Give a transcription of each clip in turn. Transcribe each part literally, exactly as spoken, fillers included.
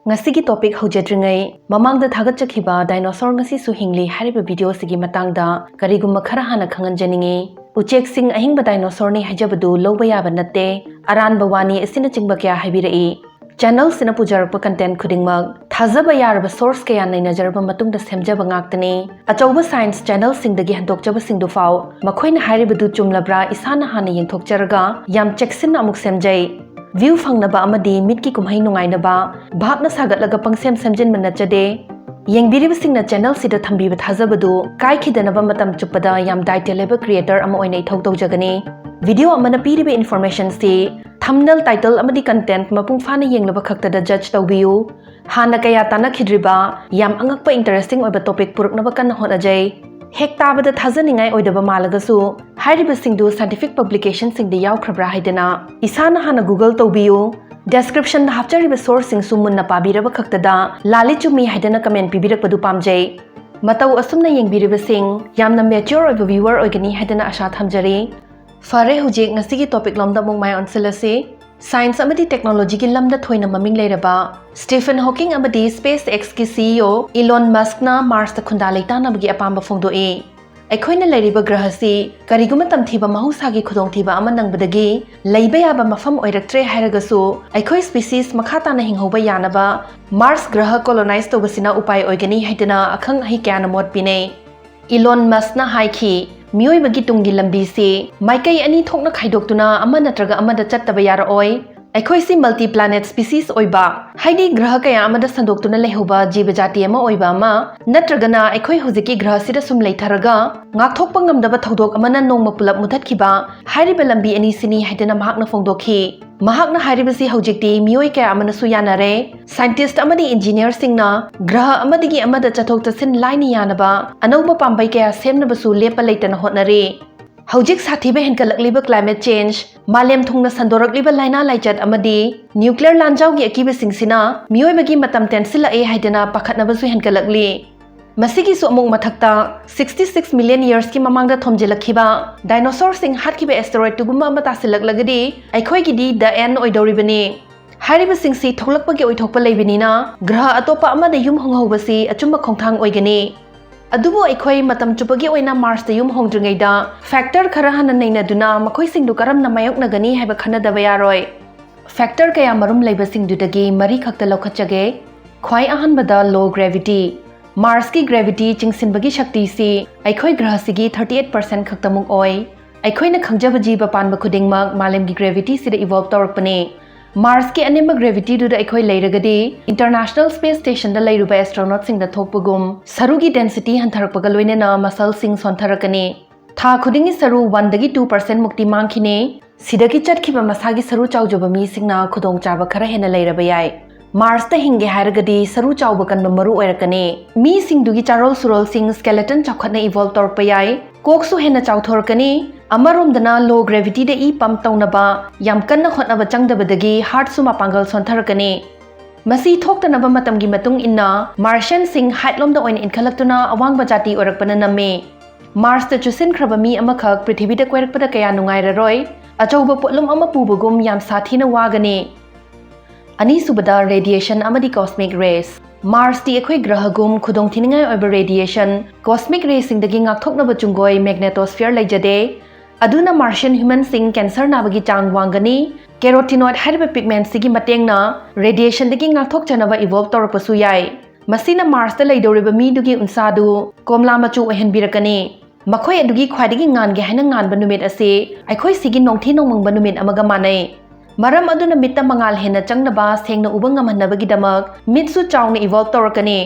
ꯉꯁꯤꯒꯤ topic ꯍꯧꯖꯗ꯭ꯔꯤꯉꯩ ꯃꯃꯥꯡꯗ ꯊꯥꯒꯠꯆꯈꯤꯕ dinosaur ꯉꯁꯤꯁꯨ ꯍꯤꯡꯂꯤ ꯍꯥꯏꯔꯤꯕ video ꯑꯁꯤꯒꯤ ꯃꯇꯥꯡꯗ ꯀꯔꯤꯒꯨꯝꯕ ꯈꯔ ꯍꯥꯟꯅ ꯈꯪꯍꯟꯖꯅꯤꯡꯉꯤ꯫ ꯎꯆꯦꯛꯁꯤꯡ ꯑꯍꯤꯡꯕ dinosaurꯅꯤ ꯍꯥꯏꯖꯕꯗꯨ ꯂꯧꯕ ꯌꯥꯕ ꯅꯠꯇꯦ, ꯑꯔꯥꯟꯕ ꯋꯥꯅꯤ ꯑꯁꯤꯅꯆꯤꯡꯕ ꯀꯌꯥ ꯍꯥꯏꯕꯤꯔꯛꯏ꯫ Channelꯁꯤꯅ ꯄꯨꯖꯔꯛꯄ content ꯈꯨꯗꯤꯡꯃꯛ ꯊꯥꯖꯕ ꯌꯥꯔꯕ source ꯀꯌꯥ ꯅꯩꯅꯖꯔꯕ ꯃꯇꯨꯡꯗ ꯁꯦꯝꯖꯕ ꯉꯥꯛꯇꯅꯤ꯫ ꯑꯆꯧꯕ science channelꯁꯤꯡꯗꯒꯤ ꯍꯟꯗꯣꯛꯆꯕꯁꯤꯡꯗꯨ ꯐꯥꯎ ꯃꯈꯣꯏꯅ ꯍꯥꯏꯔꯤꯕꯗꯨ ꯆꯨꯝꯂꯕ꯭ꯔꯥ ꯏꯁꯥꯅ ꯍꯥꯟꯅ ꯌꯦꯡꯊꯣꯛꯆꯔꯒ ꯌꯥꯝ ꯆꯦꯛꯁꯤꯟꯅ ꯑꯃꯨꯛ ꯁꯦꯝꯖꯩ꯫ View ꯐꯪꯅꯕ ꯑꯃꯗꯤ ꯃꯤꯠꯀꯤ ꯀꯨꯝꯍꯩ ꯅꯨꯡꯉꯥꯏꯅꯕ ꯚꯥꯞꯅ ꯁꯥꯒꯠꯂꯒ ꯄꯪꯁꯦꯝ ꯁꯦꯝꯖꯤꯟꯕ ꯅꯠꯆꯗꯦ꯫ ꯌꯦꯡꯕꯤꯔꯤꯕꯁꯤꯡꯅ channelꯁꯤꯗ ꯊꯝꯕꯤꯕ ꯊꯥꯖꯕꯗꯨ ꯀꯥꯏꯈꯤꯗꯅꯕ ꯃꯇꯝ ꯆꯨꯞꯄꯗ ꯌꯥꯝ ꯗꯥꯏꯇ ꯂꯩꯕ creator ꯑꯃ ꯑꯣꯏꯅ ꯏꯊꯧ ꯇꯧꯖꯒꯅꯤ꯫ Video ꯑꯃꯅ ꯄꯤꯔꯤꯕ informationꯁꯤ thumbnail, title ꯑꯃꯗꯤ content ꯃꯄꯨꯡ ꯐꯥꯅ ꯌꯦꯡꯂꯕ ꯈꯛꯇꯗ judge ꯇꯧꯕꯤꯌꯨ꯫ ꯍꯥꯟꯅ ꯀꯌꯥ ꯇꯥꯟꯅꯈꯤꯗ꯭ꯔꯤꯕ ꯌꯥꯝ ꯑꯉꯛꯄ interesting ꯑꯣꯏꯕ topic ꯄꯨꯔꯛꯅꯕ ꯀꯟꯅ ꯍꯣꯠꯅꯖꯩ꯫ ꯍꯦꯛ ꯇꯥꯕꯗ ꯊꯥꯖꯅꯤꯡꯉꯥꯏ ꯑꯣꯏꯗꯕ ꯃꯥꯜꯂꯒꯁꯨ ꯍꯥꯏꯔꯤꯕꯁꯤꯡꯗꯨ scientific publicationꯁꯤꯡꯗ ꯌꯥꯎꯈ꯭ꯔꯕ꯭ꯔꯥ ꯍꯥꯏꯗꯅ ꯏꯁꯥꯅ ꯍꯥꯟꯅ Google ꯇꯧꯕꯤꯌꯨ꯫ Descriptionꯗ ꯍꯥꯞꯆꯔꯤꯕ sourceꯁꯤꯡꯁꯨ ꯃꯨꯟꯅ ꯄꯥꯕꯤꯔꯕ ꯈꯛꯇꯗ ꯂꯥꯜꯂꯤ ꯆꯨꯝꯃꯤ ꯍꯥꯏꯗꯅ comment ꯄꯤꯕꯤꯔꯛꯄꯗꯨ ꯄꯥꯝꯖꯩ꯫ ꯃꯇꯧ ꯑꯁꯨꯝꯅ ꯌꯦꯡꯕꯤꯔꯤꯕꯁꯤꯡ ꯌꯥꯝꯅ mature ꯑꯣꯏꯕ viewer ꯑꯣꯏꯒꯅꯤ ꯍꯥꯏꯗꯅ ꯑꯥꯁꯥ ꯊꯝꯖꯔꯤ꯫ ꯐꯔꯦ, ꯍꯧꯖꯤꯛ ꯉꯁꯤꯒꯤ topic ꯂꯣꯝꯗ ꯑꯃꯨꯛ ꯃꯥꯏ ꯑꯣꯟꯁꯤꯜꯂꯁꯤ꯫ Science ꯑꯃꯗꯤ technologyꯒꯤ ꯂꯝꯗ ꯊꯣꯏꯅ ꯃꯃꯤꯡ ꯂꯩꯔꯕ Stephen Hawking ꯑꯃꯗꯤ SpaceXꯀꯤ CEO Elon Muskꯅ Marsꯇ ꯈꯨꯟꯗꯥ ꯂꯩꯇꯥꯅꯕꯒꯤ ꯑꯄꯥꯝꯕ ꯐꯣꯡꯗꯣꯛꯏ꯫ ꯑꯩꯈꯣꯏꯅ ꯂꯩꯔꯤꯕ ꯒ꯭ꯔꯍꯁꯤ ꯀꯔꯤꯒꯨꯝꯕ ꯇꯝꯊꯤꯕ ꯃꯍꯧꯁꯥꯒꯤ ꯈꯨꯗꯣꯡꯊꯤꯕ ꯑꯃ ꯅꯪꯕꯗꯒꯤ ꯂꯩꯕ ꯌꯥꯕ ꯃꯐꯝ ꯑꯣꯏꯔꯛꯇ꯭ꯔꯦ ꯍꯥꯏꯔꯒꯁꯨ, ꯑꯩꯈꯣꯏ species ꯃꯈꯥ ꯇꯥꯅ ꯍꯤꯡꯍꯧꯕ ꯌꯥꯅꯕ Mars ꯒ꯭ꯔꯍ colonize ꯇꯧꯕꯁꯤꯅ ꯎꯄꯥꯏ ꯑꯣꯏꯒꯅꯤ ꯍꯥꯏꯗꯅ ꯑꯈꯪ ꯑꯍꯩ ꯀꯌꯥꯅ ꯃꯣꯠ ꯄꯤꯅꯩ꯫ Elon Muskꯅ ꯍꯥꯏꯈꯤ, ꯃꯤꯑꯣꯏꯕꯒꯤ ꯇꯨꯡꯒꯤ ꯂꯝꯕꯤꯁꯤ ꯃꯥꯏꯀꯩ ꯑꯅꯤ ꯊꯣꯛꯅ ꯈꯥꯏꯗꯣꯛꯇꯨꯅ ꯑꯃ ꯅꯠꯇ꯭ꯔꯒ ꯑꯃꯗ ꯆꯠꯇꯕ ꯌꯥꯔꯛꯑꯣꯏ꯫ ꯑꯩꯈꯣꯏꯁꯤ multi planet species ꯑꯣꯏꯕ, ꯍꯥꯏꯗꯤ ꯒ꯭ꯔꯍ ꯀꯌꯥ ꯑꯃꯗ ꯁꯟꯗꯣꯛꯇꯨꯅ ꯂꯩꯍꯧꯕ ꯖꯤꯕ ꯖꯥꯇꯤ ꯑꯃ ꯑꯣꯏꯕ ꯑꯃ, ꯅꯠꯇ꯭ꯔꯒꯅ ꯑꯩꯈꯣꯏ ꯍꯧꯖꯤꯛꯀꯤ ꯒ꯭ꯔꯍꯁꯤꯗ ꯁꯨꯝ ꯂꯩꯊꯔꯒ ꯉꯥꯛꯊꯣꯛꯄ ꯉꯝꯗꯕ ꯊꯧꯗꯣꯛ ꯑꯃꯅ ꯅꯣꯡꯃ ꯄꯨꯂꯞ ꯃꯨꯊꯠꯈꯤꯕ, ꯍꯥꯏꯔꯤꯕ ꯂꯝꯕꯤ ꯑꯅꯤꯁꯤꯅꯤ ꯍꯥꯏꯗꯅ ꯃꯍꯥꯛꯅ ꯐꯣꯡꯗꯣꯛꯈꯤ꯫ ꯃꯍꯥꯛꯅ ꯍꯥꯏꯔꯤꯕꯁꯤ ꯍꯧꯖꯤꯛꯇꯤ ꯃꯤꯑꯣꯏ ꯀꯌꯥ ꯑꯃꯅꯁꯨ ꯌꯥꯅꯔꯦ꯫ Scientist ꯑꯃꯗꯤ engineerꯁꯤꯡꯅ ꯒ꯭ꯔꯍ ꯑꯃꯗꯒꯤ ꯑꯃꯗ ꯆꯠꯊꯣꯛ ꯆꯠꯁꯤꯟ ꯂꯥꯏꯅ ꯌꯥꯅꯕ ꯑꯅꯧꯕ ꯄꯥꯝꯕꯩ ꯀꯌꯥ ꯁꯦꯝꯅꯕꯁꯨ ꯂꯦꯞꯄ ꯂꯩꯇꯅ ꯍꯣꯠꯅꯔꯤ꯫ ꯍꯧꯖꯤꯛ ꯁꯥꯊꯤꯕ ꯍꯦꯟꯒꯠꯂꯛꯂꯤꯕ climate change, ꯃꯥꯂꯦꯝ ꯊꯨꯡꯅ ꯁꯟꯗꯣꯔꯛꯂꯤꯕ ꯂꯥꯏꯅꯥ ꯂꯥꯏꯆꯠ ꯑꯃꯗꯤ nuclear ꯂꯥꯟꯖꯥꯎꯒꯤ ꯑꯀꯤꯕꯁꯤꯡꯁꯤꯅ ꯃꯤꯑꯣꯏꯕꯒꯤ ꯃꯇꯝ ꯇꯦꯟꯁꯤꯜꯂꯛꯑꯦ ꯍꯥꯏꯗꯅ ꯄꯥꯈꯠꯅꯕꯁꯨ ꯍꯦꯟꯒꯠꯂꯛꯂꯤ꯫ ꯃꯁꯤꯒꯤꯁꯨ ꯑꯃꯨꯛ ꯃꯊꯛꯇ, sixty six million yearsꯀꯤ ꯃꯃꯥꯡꯗ ꯊꯣꯝꯖꯤꯜꯂꯛꯈꯤꯕ dinosaurꯁꯤꯡ ꯍꯥꯠꯈꯤꯕ asteroidꯇꯨꯒꯨꯝꯕ ꯑꯃ ꯇꯥꯁꯤꯜꯂꯛꯂꯒꯗꯤ ꯑꯩꯈꯣꯏꯒꯤꯗꯤ the end ꯑꯣꯏꯗꯧꯔꯤꯕꯅꯤ꯫ ꯍꯥꯏꯔꯤꯕꯁꯤꯡꯁꯤ ꯊꯣꯛꯂꯛꯄꯒꯤ ꯑꯣꯏꯊꯣꯛꯄ ꯂꯩꯕꯅꯤꯅ, ꯒ꯭ꯔꯍ ꯑꯇꯣꯞꯄ ꯑꯃꯗ ꯌꯨꯝ ꯍꯣꯡꯍꯧꯕꯁꯤ ꯑꯆꯨꯝꯕ ꯈꯣꯡꯊꯥꯡ ꯑꯣꯏꯒꯅꯤ꯫ ꯑꯗꯨꯕꯨ ꯑꯩꯈꯣꯏ ꯃꯇꯝ ꯆꯨꯞꯄꯒꯤ ꯑꯣꯏꯅ ꯃꯥꯔꯁꯇ ꯌꯨꯝ ꯍꯣꯡꯗ꯭ꯔꯤꯉꯩꯗ, ꯐꯦꯛꯇꯔ ꯈꯔ ꯍꯥꯟꯅ ꯅꯩꯅꯗꯨꯅ ꯃꯈꯣꯏꯁꯤꯡꯗꯨ ꯀꯔꯝꯅ ꯃꯥꯌꯣꯛꯅꯒꯅꯤ ꯍꯥꯏꯕ ꯈꯟꯅꯗꯕ ꯌꯥꯔꯣꯏ꯫ ꯐꯦꯛꯇꯔ ꯀꯌꯥ ꯃꯔꯨꯝ ꯂꯩꯕꯁꯤꯡꯗꯨꯗꯒꯤ ꯃꯔꯤ ꯈꯛꯇ ꯂꯧꯈꯠꯆꯒꯦ꯫ ꯈ꯭ꯋꯥꯏ ꯑꯍꯥꯟꯕꯗ, ꯂꯣ ꯒ꯭ꯔꯦꯚꯤꯇꯤ꯫ ꯃꯥꯔꯁꯀꯤ ꯒ꯭ꯔꯦꯚꯤꯇꯤ ꯆꯤꯡꯁꯤꯟꯕꯒꯤ ꯁꯛꯇꯤꯁꯤ ꯑꯩꯈꯣꯏ ꯒ꯭ꯔꯍꯁꯤꯒꯤ thirty eight percent ꯈꯛꯇꯃꯛ ꯑꯣꯏ꯫ ꯑꯩꯈꯣꯏꯅ ꯈꯪꯖꯕ ꯖꯤꯕ ꯄꯥꯟꯕ ꯈꯨꯗꯤꯡꯃꯛ ꯃꯥꯂꯦꯝꯒꯤ ꯒ꯭ꯔꯦꯚꯤꯇꯤꯁꯤꯗ ꯏꯚꯣꯜꯕ ꯇꯧꯔꯛꯄꯅꯤ꯫ ꯃꯥꯔꯁꯀꯤ ꯑꯅꯦꯝꯕ ꯒ꯭ꯔꯦꯚꯤꯇꯤꯗꯨꯗ ꯑꯩꯈꯣꯏ ꯂꯩꯔꯒꯗꯤ, ꯏꯟꯇꯔꯅꯦꯁꯅꯦꯜ ꯁ꯭ꯄꯦꯁ ꯁ꯭ꯇꯦꯁꯟꯗ ꯂꯩꯔꯨꯕ ꯑꯦꯁꯇ꯭ꯔꯣꯅꯣꯠꯁꯤꯡꯗ ꯊꯣꯛꯄꯒꯨꯝ, ꯁꯔꯨꯒꯤ ꯗꯦꯟꯁꯤꯇꯤ ꯍꯟꯊꯔꯛꯄꯒ ꯂꯣꯏꯅꯅ ꯃꯁꯜꯁꯤꯡ ꯁꯣꯟꯊꯔꯛꯀꯅꯤ꯫ ꯊꯥ ꯈꯨꯗꯤꯡꯒꯤ ꯁꯔꯨ one ꯗꯒꯤ two percent ꯃꯨꯛꯇꯤ ꯃꯥꯡꯈꯤꯅꯤ꯫ ꯁꯤꯗꯒꯤ ꯆꯠꯈꯤꯕ ꯃꯁꯥꯒꯤ ꯁꯔꯨ ꯆꯥꯎꯖꯕ ꯃꯤꯁꯤꯡꯅ ꯈꯨꯗꯣꯡꯆꯥꯕ ꯈꯔ ꯍꯦꯟꯅ ꯂꯩꯔꯕ ꯌꯥꯏ꯫ ꯃꯥꯔꯁꯇ ꯍꯤꯡꯒꯦ ꯍꯥꯏꯔꯒꯗꯤ ꯁꯔꯨ ꯆꯥꯎꯕ ꯀꯟꯕ ꯃꯔꯨ ꯑꯣꯏꯔꯛꯀꯅꯤ꯫ ꯃꯤꯁꯤꯡꯗꯨꯒꯤ ꯆꯥꯔꯣꯜ ꯁꯨꯔꯣꯜꯁꯤꯡ, ꯁ꯭ꯀꯦꯂꯦꯇꯟ ꯆꯥꯎꯈꯠꯅ ꯏꯚꯣꯜꯕ ꯇꯧꯔꯛꯄ ꯌꯥꯏ꯫ ꯀꯣꯛꯁꯨ ꯍꯦꯟꯅ ꯆꯥꯎꯊꯣꯔꯛꯀꯅꯤ꯫ ꯑꯃꯔꯣꯝꯗꯅ, ꯂꯣ ꯒ꯭ꯔꯦꯚꯤꯇꯤꯗ ꯏ ꯄꯝꯞ ꯇꯧꯅꯕ ꯌꯥꯝ ꯀꯟꯅ ꯍꯣꯠꯅꯕ ꯆꯪꯗꯕꯗꯒꯤ ꯍꯥꯔꯠꯁꯨ ꯃꯄꯥꯡꯒꯜ ꯁꯣꯟꯊꯔꯛꯀꯅꯤ꯫ ꯃꯁꯤ ꯊꯣꯛꯇꯅꯕ ꯃꯇꯝꯒꯤ ꯃꯇꯨꯡ ꯏꯟꯅ ꯃꯥꯔꯁꯤꯌꯟꯁꯤꯡ ꯍꯥꯏꯠꯂꯣꯝꯗ ꯑꯣꯏꯅ ꯏꯟꯈꯠꯂꯛꯇꯨꯅ ꯑꯋꯥꯡꯕ ꯖꯥꯇꯤ ꯑꯣꯏꯔꯛꯄꯅ ꯅꯝꯃꯤ꯫ ꯃꯥꯔꯁꯇ ꯆꯨꯁꯤꯟꯈ꯭ꯔꯕ ꯃꯤ ꯑꯃꯈꯛ ꯄ꯭ꯔꯤꯊꯤꯕꯤꯗ ꯀꯣꯏꯔꯛꯄꯗ ꯀꯌꯥ ꯅꯨꯡꯉꯥꯏꯔꯔꯣꯏ꯫ ꯑꯆꯧꯕ ꯄꯣꯠꯂꯨꯝ ꯑꯃ ꯄꯨꯕꯒꯨꯝ ꯌꯥꯝ ꯁꯥꯊꯤꯅ ꯋꯥꯒꯅꯤ꯫ ꯑꯅꯤꯁꯨꯕꯗ, ꯔꯦꯗꯤꯌꯦꯁꯟ ꯑꯃꯗꯤ ꯀꯣꯁꯃꯤꯛ ꯔꯦꯁ꯫ ꯃꯥꯔꯁꯇꯤ ꯑꯩꯈꯣꯏ ꯒ꯭ꯔꯍꯒꯨꯝ ꯈꯨꯗꯣꯡꯊꯤꯅꯤꯡꯉꯥꯏ ꯑꯣꯏꯕ ꯔꯦꯗꯤꯌꯦꯁꯟ, ꯀꯣꯁꯃꯤꯛ ꯔꯦꯁꯤꯡꯗꯒꯤ ꯉꯥꯛꯊꯣꯛꯅꯕ ꯆꯨꯡꯒꯣꯏ, ꯃꯦꯒꯅꯦꯇꯣꯁꯐꯤꯌꯔ ꯂꯩꯖꯗꯦ꯫ ꯑꯗꯨꯅ ꯃꯥꯔꯁꯤꯌꯟ ꯍ꯭ꯌꯨꯃꯟꯁꯤꯡ ꯀꯦꯟꯁꯔ ꯅꯥꯕꯒꯤ ꯆꯥꯡ ꯋꯥꯡꯒꯅꯤ꯫ ꯀꯦꯔꯣꯇꯤꯅꯣꯏꯗ ꯍꯥꯏꯔꯤꯕ ꯄꯤꯒꯃꯦꯟꯠꯁꯤꯒꯤ ꯃꯇꯦꯡꯅ ꯔꯦꯗꯤꯌꯦꯁꯟꯗꯒꯤ ꯉꯥꯛꯊꯣꯛꯆꯅꯕ ꯏꯚꯣꯜꯕ ꯇꯧꯔꯛꯄꯁꯨ ꯌꯥꯏ꯫ ꯃꯁꯤꯅ ꯃꯥꯔꯁꯇ ꯂꯩꯗꯧꯔꯤꯕ ꯃꯤꯗꯨꯒꯤ ꯎꯟꯁꯥꯗꯨ ꯀꯣꯝꯂꯥ ꯃꯆꯨ ꯑꯣꯏꯍꯟꯕꯤꯔꯛꯀꯅꯤ꯫ ꯃꯈꯣꯏ ꯑꯗꯨꯒꯤ ꯈ꯭ꯋꯥꯏꯗꯒꯤ ꯉꯥꯟꯒꯦ ꯍꯥꯏꯅ ꯉꯥꯟꯕ ꯅꯨꯃꯤꯠ ꯑꯁꯤ ꯑꯩꯈꯣꯏ ꯁꯤꯒꯤ ꯅꯣꯡꯊꯤ ꯅꯣꯡꯃꯪꯕ ꯅꯨꯃꯤꯠ ꯑꯃꯒ ꯃꯥꯟꯅꯩ꯫ ꯃꯔꯝ ꯑꯗꯨꯅ ꯃꯤꯠꯇ ꯃꯉꯥꯜ ꯍꯦꯟꯅ ꯆꯪꯅꯕ, ꯁꯦꯡꯅ ꯎꯕ ꯉꯝꯍꯟꯅꯕꯒꯤꯗꯃꯛ ꯃꯤꯠꯁꯨ ꯆꯥꯎꯅ ꯏꯚꯣꯜꯕ ꯇꯧꯔꯛꯀꯅꯤ꯫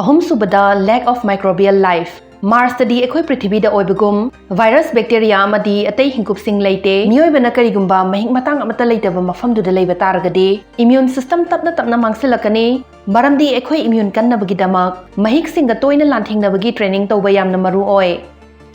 ꯑꯍꯨꯝꯁꯨꯕꯗ, lack of microbial life꯫ ꯃꯥꯔꯁꯇꯗꯤ ꯑꯩꯈꯣꯏ ꯄ꯭ꯔꯤꯊꯤꯕꯤꯗ ꯑꯣꯏꯕꯒꯨꯝ ꯚꯥꯏꯔꯁ, ꯕꯦꯛꯇꯦꯔꯤꯌꯥ ꯑꯃꯗꯤ ꯑꯇꯩ ꯍꯤꯡꯀꯨꯞꯁꯤꯡ ꯂꯩꯇꯦ꯫ ꯃꯤꯑꯣꯏꯕꯅ ꯀꯔꯤꯒꯨꯝꯕ ꯃꯍꯤꯛ ꯃꯇꯥꯡ ꯑꯃꯠꯇ ꯂꯩꯇꯕ ꯃꯐꯝꯗꯨꯗ ꯂꯩꯕ ꯇꯥꯔꯒꯗꯤ, ꯏꯃ꯭ꯌꯨꯟ ꯁꯤꯁꯇꯝ ꯇꯞꯅ ꯇꯞꯅ ꯃꯥꯡꯁꯤꯜꯂꯛꯀꯅꯤ꯫ ꯃꯔꯝꯗꯤ ꯑꯩꯈꯣꯏ ꯏꯃ꯭ꯌꯨꯟ ꯀꯟꯅꯕꯒꯤꯗꯃꯛ ꯃꯍꯤꯛꯁꯤꯡꯒ ꯇꯣꯏꯅ ꯂꯥꯟꯊꯦꯡꯅꯕꯒꯤ ꯇ꯭ꯔꯦꯅꯤꯡ ꯇꯧꯕ ꯌꯥꯝꯅ ꯃꯔꯨ ꯑꯣꯏ꯫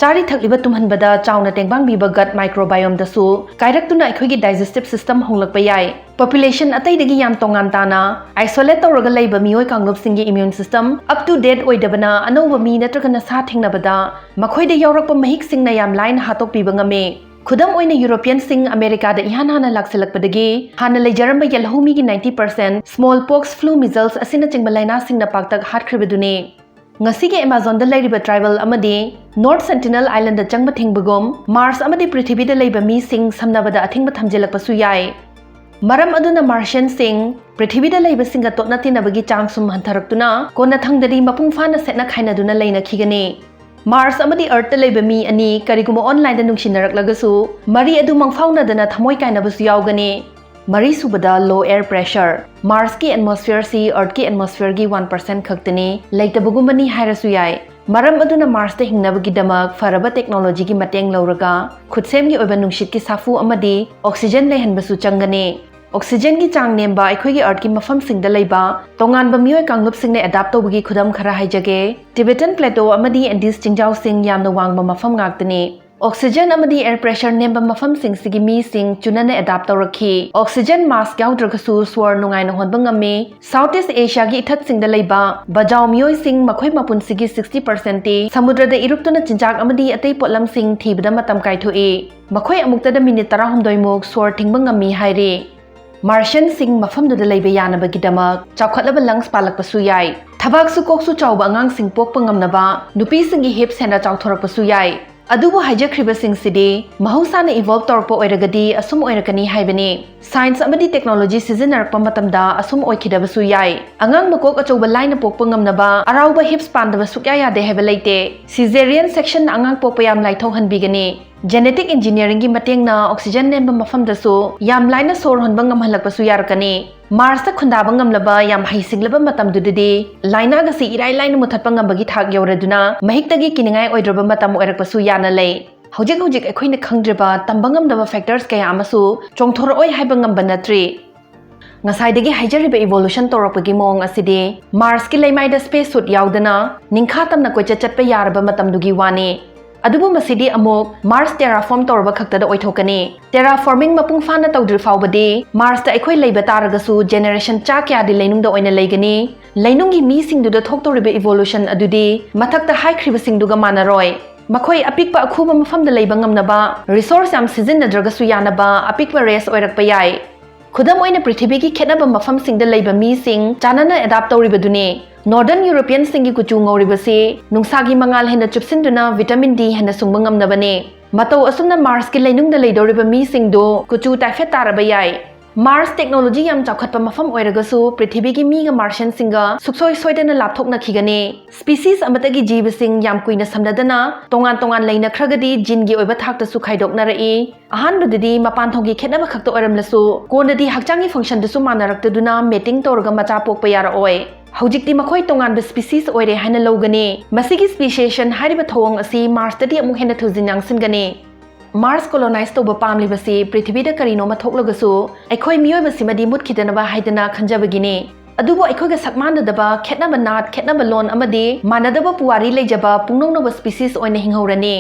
ꯆꯥꯔꯤ ꯊꯛꯂꯤꯕ ꯇꯨꯝꯍꯟꯕꯗ ꯆꯥꯎꯅ ꯇꯦꯡꯕꯥꯡꯕꯤꯕ ꯒꯠ ꯃꯥꯏꯀ꯭ꯔꯣꯕꯥꯏꯌꯣꯝꯗꯁꯨ ꯀꯥꯏꯔꯛꯇꯨꯅ ꯑꯩꯈꯣꯏꯒꯤ ꯗꯥꯏꯖꯦꯁꯇꯤꯚ ꯁꯤꯁꯇꯝ ꯍꯣꯡꯂꯛꯄ ꯌꯥꯏ꯫ ꯄꯣꯄꯨꯂꯦꯁꯟ ꯑꯇꯩꯗꯒꯤ ꯌꯥꯝ ꯇꯣꯉꯥꯟ ꯇꯥꯅ ꯑꯥꯏꯁꯣꯂꯦꯠ ꯇꯧꯔꯒ ꯂꯩꯕ ꯃꯤꯑꯣꯏ ꯀꯥꯡꯂꯨꯞꯁꯤꯡꯒꯤ ꯏꯃ꯭ꯌꯨꯟ ꯁꯤꯁꯇꯝ ꯑꯞ ꯇꯨ ꯗꯦꯠ ꯑꯣꯏꯗꯕꯅ, ꯑꯅꯧꯕ ꯃꯤ ꯅꯠꯇ꯭ꯔꯒꯅ ꯁꯥ ꯊꯦꯡꯅꯕꯗ ꯃꯈꯣꯏꯗ ꯌꯥꯎꯔꯛꯄ ꯃꯍꯤꯛꯁꯤꯡꯅ ꯌꯥꯝ ꯂꯥꯏꯅ ꯍꯥꯠꯇꯣꯛꯄꯤꯕ ꯉꯝꯃꯤ꯫ ꯈꯨꯗꯝ ꯑꯣꯏꯅ, ꯌꯨꯔꯣꯄꯤꯌꯟꯁꯤꯡ ꯑꯃꯦꯔꯤꯀꯥꯗ ꯏꯍꯥꯟ ꯍꯥꯟꯅ ꯂꯥꯛꯁꯤꯜꯂꯛꯄꯗꯒꯤ ꯍꯥꯟꯅ ꯂꯩꯖꯔꯝꯕ ꯌꯦꯜꯍꯧꯃꯤꯒꯤ ninety percent, small pox, flu, measles ꯑꯁꯤꯅꯆꯤꯡꯕ ꯂꯥꯏꯅꯥꯁꯤꯡꯅ ꯄꯥꯛꯇꯛ ꯍꯥꯠꯈ꯭ꯔꯤꯕꯗꯨꯅꯤ꯫ ꯉꯁꯤꯒꯤ ꯑꯦꯃꯥꯖꯣꯟꯗ ꯂꯩꯔꯤꯕ ꯇ꯭ꯔꯥꯏꯕꯦꯜ ꯑꯃꯗꯤ North Sentinel Islandꯗ ꯆꯪꯕ ꯊꯤꯡꯕꯒꯨꯝ, ꯃꯥꯔꯁ ꯑꯃꯗꯤ ꯄ꯭ꯔꯤꯊꯤꯕꯤꯗ ꯂꯩꯕ ꯃꯤꯁꯤꯡ ꯁꯝꯅꯕꯗ ꯑꯊꯤꯡꯕ ꯊꯝꯖꯤꯜꯂꯛꯄꯁꯨ ꯌꯥꯏ꯫ ꯃꯔꯝ ꯑꯗꯨꯅ ꯃꯥꯔꯁꯤꯌꯟꯁꯤꯡ ꯄ꯭ꯔꯤꯊꯤꯕꯤꯗ ꯂꯩꯕꯁꯤꯡꯒ ꯇꯣꯠꯅ ꯇꯤꯟꯅꯕꯒꯤ ꯆꯥꯡ ꯁꯨꯝ ꯍꯟꯊꯔꯛꯇꯨꯅ ꯀꯣꯟꯅꯊꯪꯗꯗꯤ ꯃꯄꯨꯡ ꯐꯥꯅ ꯁꯦꯠꯅ ꯈꯥꯏꯅꯗꯨꯅ ꯂꯩꯅꯈꯤꯒꯅꯤ꯫ ꯃꯥꯔꯁ ꯑꯃꯗꯤ ꯑꯔꯊꯇ ꯂꯩꯕ ꯃꯤ ꯑꯅꯤ ꯀꯔꯤꯒꯨꯝꯕ ꯑꯣꯟꯂꯥꯏꯟꯗ ꯅꯨꯡꯁꯤꯅꯔꯛꯂꯒꯁꯨ, ꯃꯔꯤ ꯑꯗꯨ ꯃꯪꯐꯥꯎꯅꯗꯅ ꯊꯃꯣꯏ ꯀꯥꯏꯅꯕꯁꯨ ꯌꯥꯎꯒꯅꯤ꯫ ꯃꯔꯤꯁꯨꯕꯗ, low air pressure꯫ ꯃꯥꯔꯁꯀꯤ ꯑꯦꯠꯃꯣꯁꯐꯤꯌꯔꯁꯤ ꯑꯔꯊꯀꯤ ꯑꯦꯠꯃꯣꯁꯐꯤꯌꯔꯒꯤ one percent ꯈꯛꯇꯅꯤ, ꯂꯩꯇꯕꯒꯨꯝꯕꯅꯤ ꯍꯥꯏꯔꯁꯨ ꯌꯥꯏ꯫ ꯃꯔꯝ ꯑꯗꯨꯅ ꯃꯥꯔꯁꯇ ꯍꯤꯡꯅꯕꯒꯤꯗꯃꯛ ꯐꯔꯕ ꯇꯦꯛꯅꯣꯂꯣꯖꯤꯒꯤ ꯃꯇꯦꯡ ꯂꯧꯔꯒ ꯈꯨꯠꯁꯦꯝꯒꯤ ꯑꯣꯏꯕ ꯅꯨꯡꯁꯤꯠꯀꯤ ꯁꯥꯐꯨ ꯑꯃꯗꯤ ꯑꯣꯛꯁꯤꯖꯦꯟ ꯂꯩꯍꯟꯕꯁꯨ ꯆꯪꯒꯅꯤ꯫ ꯑꯣꯛꯁꯤꯖꯦꯟꯒꯤ ꯆꯥꯡ ꯅꯦꯝꯕ ꯑꯩꯈꯣꯏꯒꯤ ꯑꯔꯊꯀꯤ ꯃꯐꯝꯁꯤꯡꯗ ꯂꯩꯕ ꯇꯣꯉꯥꯟꯕ ꯃꯤꯑꯣꯏ ꯀꯥꯡꯂꯨꯞꯁꯤꯡꯅ ꯑꯦꯗꯥꯞ ꯇꯧꯕꯒꯤ ꯈꯨꯗꯝ ꯈꯔ ꯍꯥꯏꯖꯒꯦ꯫ ꯇꯤꯕꯦꯇꯟ ꯄ꯭ꯂꯦꯇꯣ ꯑꯃꯗꯤ ꯑꯦꯟꯗꯤꯁ ꯆꯤꯡꯖꯥꯎꯁꯤꯡ ꯌꯥꯝꯅ ꯋꯥꯡꯕ ꯃꯐꯝ ꯉꯥꯛꯇꯅꯤ꯫ ꯑꯣꯛꯁꯤꯖꯦꯟ ꯑꯃꯗꯤ ꯑꯦꯌꯔ ꯄ꯭ꯔꯦꯁꯔ ꯅꯦꯝꯕ ꯃꯐꯝꯁꯤꯡꯁꯤꯒꯤ ꯃꯤꯁꯤꯡ ꯆꯨꯅꯅ ꯑꯦꯗꯥꯞ ꯇꯧꯔꯛꯈꯤ꯫ ꯑꯣꯛꯁꯤꯖꯦꯟ ꯃꯥꯁꯛ ꯌꯥꯎꯗ꯭ꯔꯒꯁꯨ ꯁꯣꯔ ꯅꯨꯡꯉꯥꯏꯅ ꯍꯣꯟꯕ ꯉꯝꯃꯤ꯫ ꯁꯥꯎꯊ ꯏꯁ ꯑꯦꯁꯤꯌꯥꯒꯤ ꯏꯊꯠꯁꯤꯡꯗ ꯂꯩꯕ ꯕꯖꯥꯎ ꯃꯤꯑꯣꯏꯁꯤꯡ ꯃꯈꯣꯏ ꯃꯄꯨꯟꯁꯤꯒꯤ sixty percentꯇꯤ ꯁꯃꯨꯗ꯭ꯔꯗ ꯏꯔꯨꯞꯇꯨꯅ ꯆꯤꯟꯖꯥꯛ ꯑꯃꯗꯤ ꯑꯇꯩ ꯄꯣꯠꯂꯝꯁꯤꯡ ꯊꯤꯕꯗ ꯃꯇꯝ ꯀꯥꯏꯊꯣꯛꯏ꯫ ꯃꯈꯣꯏ ꯑꯃꯨꯛꯇꯗ ꯃꯤꯅꯤꯠ ꯇꯔꯥꯍꯨꯝꯗꯣꯏꯃꯨꯛ ꯁꯣꯔ ꯊꯤꯡꯕ ꯉꯝꯃꯤ ꯍꯥꯏꯔꯤ꯫ ꯃꯥꯔꯁꯤꯌꯟꯁꯤꯡ ꯃꯐꯝꯗꯨꯗ ꯂꯩꯕ ꯌꯥꯅꯕꯒꯤꯗꯃꯛ ꯆꯥꯎꯈꯠꯂꯕ ꯂꯪꯁ ꯄꯥꯜꯂꯛꯄꯁꯨ ꯌꯥꯏ꯫ ꯊꯕꯥꯛꯁꯨ ꯀꯣꯛꯁꯨ ꯆꯥꯎꯕ ꯑꯉꯥꯡꯁꯤꯡ ꯄꯣꯛꯄ ꯉꯝꯅꯕ ꯅꯨꯄꯤꯁꯤꯡꯒꯤ ꯍꯤꯞꯁ ꯍꯦꯟꯅ ꯆꯥꯎꯊꯣꯔꯛꯄꯁꯨ ꯌꯥꯏ꯫ ꯑꯗꯨꯕꯨ ꯍꯥꯏꯖꯈ꯭ꯔꯤꯕꯁꯤꯡꯁꯤꯗꯤ ꯃꯍꯧꯁꯥꯅ ꯏꯚꯣꯜꯕ ꯇꯧꯔꯛꯄ ꯑꯣꯏꯔꯒꯗꯤ ꯑꯁꯨꯝ ꯑꯣꯏꯔꯛꯀꯅꯤ ꯍꯥꯏꯕꯅꯤ꯫ ꯁꯥꯏꯟꯁ ꯑꯃꯗꯤ ꯇꯦꯛꯅꯣꯂꯣꯖꯤ ꯁꯤꯖꯤꯟꯅꯔꯛꯄ ꯃꯇꯝꯗ ꯑꯁꯨꯝ ꯑꯣꯏꯈꯤꯗꯕꯁꯨ ꯌꯥꯏ꯫ ꯑꯉꯥꯡ ꯃꯀꯣꯛ ꯑꯆꯧꯕ ꯂꯥꯏꯅ ꯄꯣꯛꯄ ꯉꯝꯅꯕ ꯑꯔꯥꯎꯕ ꯍꯤꯞꯁ ꯄꯥꯟꯗꯕ ꯁꯨꯛꯌꯥ ꯌꯥꯗꯦ ꯍꯥꯏꯕ ꯂꯩꯇꯦ꯫ ꯁꯤꯖꯦꯔꯤꯌꯟ ꯁꯦꯛꯁꯟꯅ ꯑꯉꯥꯡ ꯄꯣꯛꯄ ꯌꯥꯝ ꯂꯥꯏꯊꯣꯛꯍꯟꯕꯤꯒꯅꯤ꯫ ꯖꯦꯅꯦꯇꯤꯛ ꯏꯟꯖꯤꯅꯤꯌꯔꯤꯡꯒꯤ ꯃꯇꯦꯡꯅ ꯑꯣꯛꯁꯤꯖꯦꯟ ꯅꯦꯝꯕ ꯃꯐꯝꯗꯁꯨ ꯌꯥꯝ ꯂꯥꯏꯅ ꯁꯣꯔ ꯍꯣꯟꯕ ꯉꯝꯍꯜꯂꯛꯄꯁꯨ ꯌꯥꯔꯛꯀꯅꯤ꯫ ꯃꯥꯔꯁꯇ ꯈꯨꯟꯗꯥꯕ ꯉꯝꯂꯕ ꯌꯥꯝ ꯍꯩꯁꯤꯡꯂꯕ ꯃꯇꯝꯗꯨꯗꯗꯤ ꯂꯥꯏꯅꯥꯒꯁꯤ ꯏꯔꯥꯏ ꯂꯥꯏꯅ ꯃꯨꯊꯠꯄ ꯉꯝꯕꯒꯤ ꯊꯥꯛ ꯌꯧꯔꯗꯨꯅ ꯃꯍꯤꯛꯇꯒꯤ ꯀꯤꯅꯤꯡꯉꯥꯏ ꯑꯣꯏꯗ꯭ꯔꯕ ꯃꯇꯝ ꯑꯣꯏꯔꯛꯄꯁꯨ ꯌꯥꯅ ꯂꯩ꯫ ꯍꯧꯖꯤꯛ ꯍꯧꯖꯤꯛ ꯑꯩꯈꯣꯏꯅ ꯈꯪꯗ꯭ꯔꯤꯕ, ꯇꯝꯕ ꯉꯝꯗꯕ ꯐꯦꯛꯇꯔꯁ ꯀꯌꯥ ꯑꯃꯁꯨ ꯆꯣꯡꯊꯣꯔꯛꯑꯣꯏ ꯍꯥꯏꯕ ꯉꯝꯕ ꯅꯠꯇ꯭ꯔꯤ꯫ ꯉꯁꯥꯏꯗꯒꯤ ꯍꯥꯏꯖꯔꯤꯕ ꯏꯚꯣꯂꯨꯁꯟ ꯇꯧꯔꯛꯄꯒꯤ ꯃꯑꯣꯡ ꯑꯁꯤꯗꯤ ꯃꯥꯔꯁꯀꯤ ꯂꯩꯃꯥꯏꯗ ꯁ꯭ꯄꯦꯁ ꯁꯨꯠ ꯌꯥꯎꯗꯅ ꯅꯤꯡꯈꯥ ꯇꯝꯅ ꯀꯣꯏꯆꯠ ꯆꯠꯄ ꯌꯥꯔꯕ ꯃꯇꯝꯗꯨꯒꯤ ꯋꯥꯅꯤ꯫ ꯑꯗꯨꯕꯨ ꯃꯁꯤꯗꯤ ꯑꯃꯨꯛ ꯃꯥꯔꯁ ꯇꯦꯔꯥꯐꯣꯔꯝ ꯇꯧꯔꯕ ꯈꯛꯇꯗ ꯑꯣꯏꯊꯣꯛꯀꯅꯤ꯫ ꯇꯦꯔꯥꯐꯣꯔꯃꯤꯡ ꯃꯄꯨꯡ ꯐꯥꯅ ꯇꯧꯗ꯭ꯔꯤ ꯐꯥꯎꯕꯗꯤ ꯃꯥꯔꯁꯇ ꯑꯩꯈꯣꯏ ꯂꯩꯕ ꯇꯥꯔꯒꯁꯨ ꯖꯦꯅꯦꯔꯦꯁꯟ ꯆꯥ ꯀꯌꯥꯗꯤ ꯂꯩꯅꯨꯡꯗ ꯑꯣꯏꯅ ꯂꯩꯒꯅꯤ꯫ ꯂꯩꯅꯨꯡꯒꯤ ꯃꯤꯁꯤꯡꯗꯨꯗ ꯊꯣꯛꯇꯧꯔꯤꯕ ꯏꯚꯣꯂꯨꯁꯟ ꯑꯗꯨꯗꯤ ꯃꯊꯛꯇ ꯍꯥꯏꯈ꯭ꯔꯤꯕꯁꯤꯡꯗꯨꯒ ꯃꯥꯟꯅꯔꯣꯏ꯫ ꯃꯈꯣꯏ ꯑꯄꯤꯛꯄ ꯑꯈꯨꯕ ꯃꯐꯝꯗ ꯂꯩꯕ ꯉꯝꯅꯕ, ꯔꯤꯁꯣꯔꯁ ꯌꯥꯝ ꯁꯤꯖꯤꯟꯅꯗ꯭ꯔꯒꯁꯨ ꯌꯥꯅꯕ ꯑꯄꯤꯛꯄ ꯔꯦꯁ ꯑꯣꯏꯔꯛꯄ ꯌꯥꯏ꯫ ꯈꯨꯗꯝ ꯑꯣꯏꯅ, ꯄ꯭ꯔꯤꯊꯤꯕꯤꯒꯤ ꯈꯦꯠꯅꯕ ꯃꯐꯝꯁꯤꯡꯗ ꯂꯩꯕ ꯃꯤꯁꯤꯡ ꯆꯥꯟꯅꯅ ꯑꯦꯗꯥꯞ ꯇꯧꯔꯤꯕꯗꯨꯅꯤ꯫ ꯅꯣꯔꯗꯔꯟ ꯌꯨꯔꯣꯄꯤꯌꯟꯁꯤꯡꯒꯤ ꯀꯨꯆꯨ ꯉꯧꯔꯤꯕꯁꯤ ꯅꯨꯡꯁꯥꯒꯤ ꯃꯉꯥꯜ ꯍꯦꯟꯅ ꯆꯨꯞꯁꯤꯟꯗꯨꯅ ꯚꯤꯇꯥꯃꯤꯟ ꯗꯤ ꯍꯦꯟꯅ ꯁꯨꯡꯕ ꯉꯝꯅꯕꯅꯤ꯫ ꯃꯇꯧ ꯑꯁꯨꯝꯅ ꯃꯥꯔꯁꯀꯤ ꯂꯩꯅꯨꯡꯗ ꯂꯩꯗꯧꯔꯤꯕ ꯃꯤꯁꯤꯡꯗꯨ ꯀꯨꯆꯨ ꯇꯥꯏꯐꯦꯠ ꯇꯥꯔꯕ ꯌꯥꯏ꯫ ꯃꯥꯔꯁ ꯇꯦꯛꯅꯣꯂꯣꯖꯤ ꯌꯥꯝ ꯆꯥꯎꯈꯠꯄ ꯃꯐꯝ ꯑꯣꯏꯔꯒꯁꯨ, ꯄ꯭ꯔꯤꯊꯤꯕꯤꯒꯤ ꯃꯤꯒ ꯃꯥꯔꯁꯤꯌꯟꯁꯤꯡꯒ ꯁꯨꯛꯁꯣꯏ ꯁꯣꯏꯗꯅ ꯂꯥꯞꯊꯣꯛꯅꯈꯤꯒꯅꯤ꯫ ꯁ꯭ꯄꯤꯁꯤꯁ ꯑꯃꯠꯇꯒꯤ ꯖꯤꯕꯁꯤꯡ ꯌꯥꯝ ꯀꯨꯏꯅ ꯁꯝꯅꯗꯅ ꯇꯣꯉꯥꯟ ꯇꯣꯉꯥꯟ ꯂꯩꯅꯈ꯭ꯔꯒꯗꯤ, ꯖꯤꯟꯒꯤ ꯑꯣꯏꯕ ꯊꯥꯛꯇꯁꯨ ꯈꯥꯏꯗꯣꯛꯅꯔꯛꯏ꯫ ꯑꯍꯥꯟꯕꯗꯗꯤ ꯃꯄꯥꯟꯊꯣꯡꯒꯤ ꯈꯦꯠꯅꯕ ꯈꯛꯇ ꯑꯣꯏꯔꯝꯂꯁꯨ, ꯀꯣꯟꯅꯗꯤ ꯍꯛꯆꯥꯡꯒꯤ ꯐꯪꯁꯟꯗꯨꯁꯨ ꯃꯥꯟꯅꯔꯛꯇꯗꯨꯅ ꯃꯦꯇꯤꯡ ꯇꯧꯔꯒ ꯃꯆꯥ ꯄꯣꯛꯄ ꯌꯥꯔꯛꯑꯣꯏ꯫ ꯍꯧꯖꯤꯛꯇꯤ ꯃꯈꯣꯏ ꯇꯣꯉꯥꯟꯕ ꯁ꯭ꯄꯤꯁꯤꯁ ꯑꯣꯏꯔꯦ ꯍꯥꯏꯅ ꯂꯧꯒꯅꯤ꯫ ꯃꯁꯤꯒꯤ ꯁ꯭ꯄꯤꯁꯤꯌꯦꯁꯟ ꯍꯥꯏꯔꯤꯕ ꯊꯧꯑꯣꯡ ꯑꯁꯤ ꯃꯥꯔꯁꯇꯗꯤ ꯑꯃꯨꯛ ꯍꯦꯟꯅ ꯊꯨꯖꯤꯟ ꯌꯥꯡꯁꯤꯟꯒꯅꯤ꯫ ꯃꯥꯔꯁ ꯀꯣꯂꯣꯅꯥꯏꯖ ꯇꯧꯕ ꯄꯥꯝꯂꯤꯕꯁꯤ ꯄ꯭ꯔꯤꯊꯤꯕꯤꯗ ꯀꯔꯤꯅꯣꯃ ꯊꯣꯛꯂꯒꯁꯨ, ꯑꯩꯈꯣꯏ ꯃꯤꯑꯣꯏꯕꯁꯤꯃꯗꯤ ꯃꯨꯠꯈꯤꯗꯅꯕ ꯍꯥꯏꯗꯅ ꯈꯟꯖꯕꯒꯤꯅꯤ꯫ ꯑꯗꯨꯕꯨ ꯑꯩꯈꯣꯏꯒ ꯁꯛ ꯃꯥꯟꯅꯗꯕ, ꯈꯦꯠꯅꯕ ꯅꯥꯠ, ꯈꯦꯠꯅꯕ ꯂꯣꯟ ꯑꯃꯗꯤ ꯃꯥꯟꯅꯗꯕ ꯄꯨꯋꯥꯔꯤ ꯂꯩꯖꯕ ꯄꯨꯡꯅꯧꯅꯧꯕ ꯁ꯭ꯄꯤꯁꯤꯁ ꯑꯣꯏꯅ ꯍꯤꯡꯍꯧꯔꯅꯤ꯫